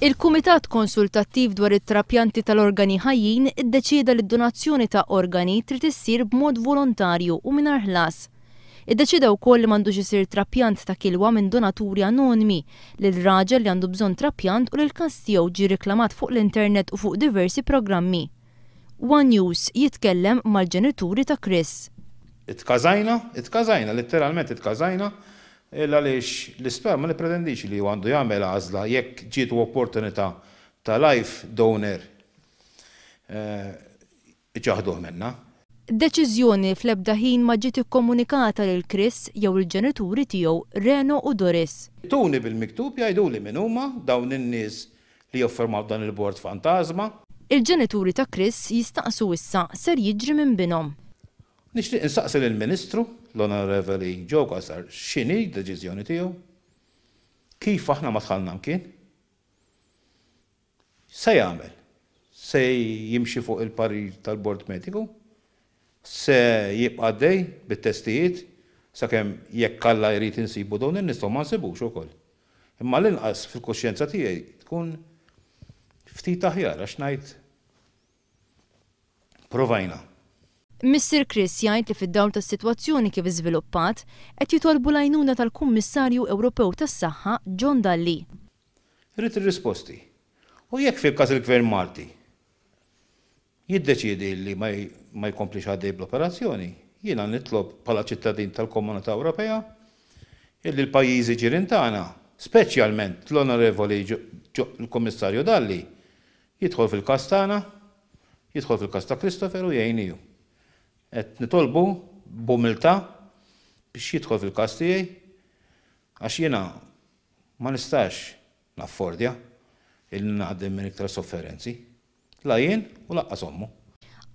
Il-Kumitat Konsultattiv dwar it-Trapjanti tal-Organi Ħajjin iddeċieda li d-donazzjoni ta' organi trid issir b'mod volontarju u mingħajr ħlas. Iddeċieda wkoll li m'għandux isir trapjant ta' kilwa minn donaturi anonimi lil raġel li għandu bżonn trapjant u li l-każ tiegħu ġie riklamat fuq l-internet u fuq diversi programmi. One News jitkellem mal-ġenituri ta' Chris. Itkażajna, itkażajna, litteralment itkażajna, Il għaliex l-isptar ma nippretendix li hu għandu jagħmel għażla jekk ġietu opportunità ta' life donor iċaħħduh minnha. Deċiżjoni li fl-ebda ħin ma ġiet ikkomunikata lil Chris jew il-ġenituri tiegħu Reno u Doris. Tuni bil-miktub jgħiduli min huma dawn in-nies li jiffurmaw dan il-bord fantażma. Il-ġenituri ta' Chris jistaqsu issa ser jiġri minn binhom. Nixtieq insaqsi lill-Ministru, l-Onorevoli Joe Cassar, x'inhi d-deċiżjoni tiegħu? Kif aħna ma dħalna mkien? X'se jagħmel? Se jimxi fuq il-parir tal-Bord Mediku? Se jibqa' għaddej bit-testijiet sakemm jekk Alla jrid insibu dawn in-nies u ma nsibux ukoll? Imma l-inqas fil-kuxjenza tiegħi tkun ftit aħjar għax ngħid Provajna. Missier Chris jgħid li fid-dawl tas-sitwazzjoni kif żviluppat, qed jitolbu l-għajnuna tal-Kummissarju Ewropew tas-Saħħa John Dalli. Irrid ir-risposti. U jekk fil-każ il-Gvern Malti jiddeċiedi li ma jkomplix għaddej bl-operazzjoni, jiena nitlob bħala ċittadin tal-Komunità Ewropea illi l-pajjiżi ġirien tagħna, speċjalment l-Onorevoli l-Kummissarju Dalli, Jidħol fil-każ tagħna, jidħol fil-każ ta' Christopher u jgħin iu. Qed nitolbu b'umiltà biex jidħol fil-każ tiegħi għax jiena ma nistax naffordja illi ngħaddi minn iktar sofferenzi. La jien u lanqas ommu.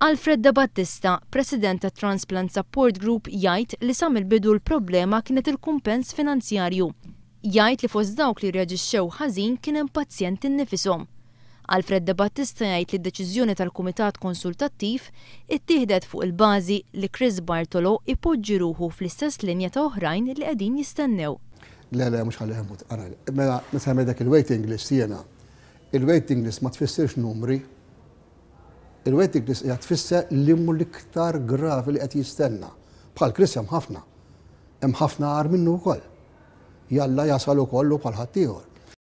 Alfred Debattista, President tat-Transplant Support Group jgħid li sa mill-bidu l-problema kienet il-kumpens finanzjarju. Jgħid li fost dawk li rreaġixxew ħażin kien hemm pazjenti nnifishom. Alfred Debattista jgħid li d-deċiżjoni tal-Kumitat Konsultattiv ittieħdet fuq il-bażi li Chris Bartolo jpoġġi ruħu fl-istess linja ta' oħrajn li qegħdin jistennew. Le, le, mhux ħallih imut. Ara, mela meta ngħidlek il-waiting list jiena, il-waiting list ma tfissirx numri. Il-waiting list hija tfisser li mhu l-iktar gravi li qed jistenna. Bħal Chris hemm ħafna. Hemm ħafna agħar minnu wkoll. Jalla jasal ukoll hu bħal ħaddieħor.